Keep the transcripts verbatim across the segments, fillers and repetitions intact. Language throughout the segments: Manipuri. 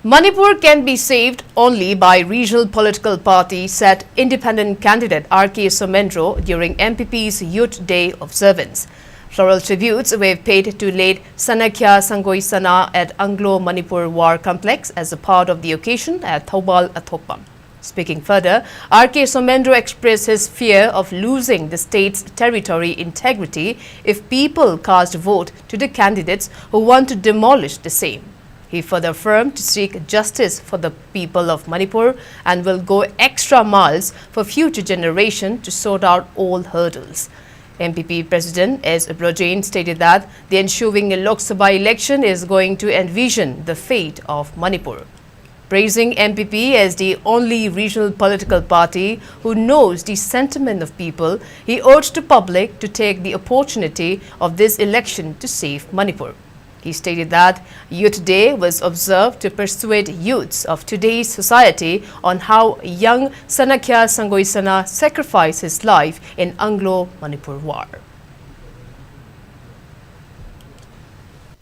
Manipur can be saved only by regional political party, said independent candidate R K Somendro during M P P's Youth Day observance. Floral tributes were paid to late Sanakhya Sangoisana at Anglo Manipur War Complex as a part of the occasion at Thoubal Athokpam. Speaking further, R K Somendro expressed his fear of losing the state's territory integrity if people cast vote to the candidates who want to demolish the same. He further affirmed to seek justice for the people of Manipur and will go extra miles for future generation to sort out all hurdles. M P P President S. Abrajain stated that the ensuing Lok Sabha election is going to envision the fate of Manipur. Praising M P P as the only regional political party who knows the sentiment of people, he urged the public to take the opportunity of this election to save Manipur. He stated that Youth Day was observed to persuade youths of today's society on how young Sanakhya Sangoisana sacrificed his life in Anglo-Manipur War.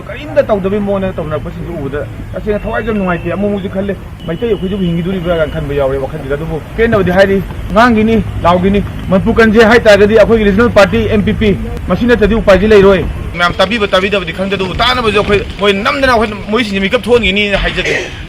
ꯀꯔꯤꯝꯇ ꯇꯧꯗꯕꯩ ꯃꯑꯣꯡꯗ ꯇꯧꯅꯔꯛꯄꯁꯤꯡꯗꯨ ꯎꯕꯗ ꯇꯁꯦꯡꯅ ꯊꯋꯥꯏꯁꯨ ꯌꯥꯝ ꯅꯨꯡꯉꯥꯏꯇꯦ꯫ ꯑꯃꯨꯛ ꯑꯃꯨꯛꯁꯨ ꯈꯜꯂꯦ, ꯃꯩꯇꯩ ꯑꯩꯈꯣꯏꯁꯤꯕꯨ ꯍꯤꯡꯈꯤꯗꯣꯔꯤꯕ꯭ꯔꯥ ꯀꯥꯏꯅ ꯈꯟꯕ ꯌꯥꯎꯔꯦ ꯋꯥꯈꯜꯁꯤꯗ꯫ ꯑꯗꯨꯕꯨ ꯄꯦꯟꯅꯕꯗꯤ ꯍꯥꯏꯔꯤ, ꯉꯥꯡꯈꯤꯅꯤ, ꯂꯥꯎꯈꯤꯅꯤ꯫ ꯃꯅꯤꯄꯨꯔ ꯀꯟꯁꯦ ꯍꯥꯏ ꯇꯥꯔꯒꯗꯤ ꯑꯩꯈꯣꯏꯒꯤ ꯔꯤꯖꯅꯦꯜ ꯄꯥꯔꯇꯤ ꯑꯦꯝ ꯄꯤ ꯄꯤ, ꯃꯁꯤ ꯅꯠꯇ꯭ꯔꯗꯤ ꯎꯄꯥꯏꯁꯤ ꯂꯩꯔꯣꯏ꯫ ꯃꯌꯥꯝ ꯇꯥꯕꯤꯕ ꯇꯥꯕꯤꯗꯕꯗꯤ ꯈꯪꯗꯦ, ꯑꯗꯨꯕꯨ ꯇꯥꯅꯕꯁꯨ ꯑꯩꯈꯣꯏ ꯃꯣꯏ ꯅꯝꯗꯅ ꯑꯩꯈꯣꯏ ꯃꯣꯏꯁꯤꯡꯁꯦ ꯃꯤꯀꯞ ꯊꯣꯛꯍꯟꯒꯅꯤꯅ ꯍꯥꯏꯖꯒꯦ꯫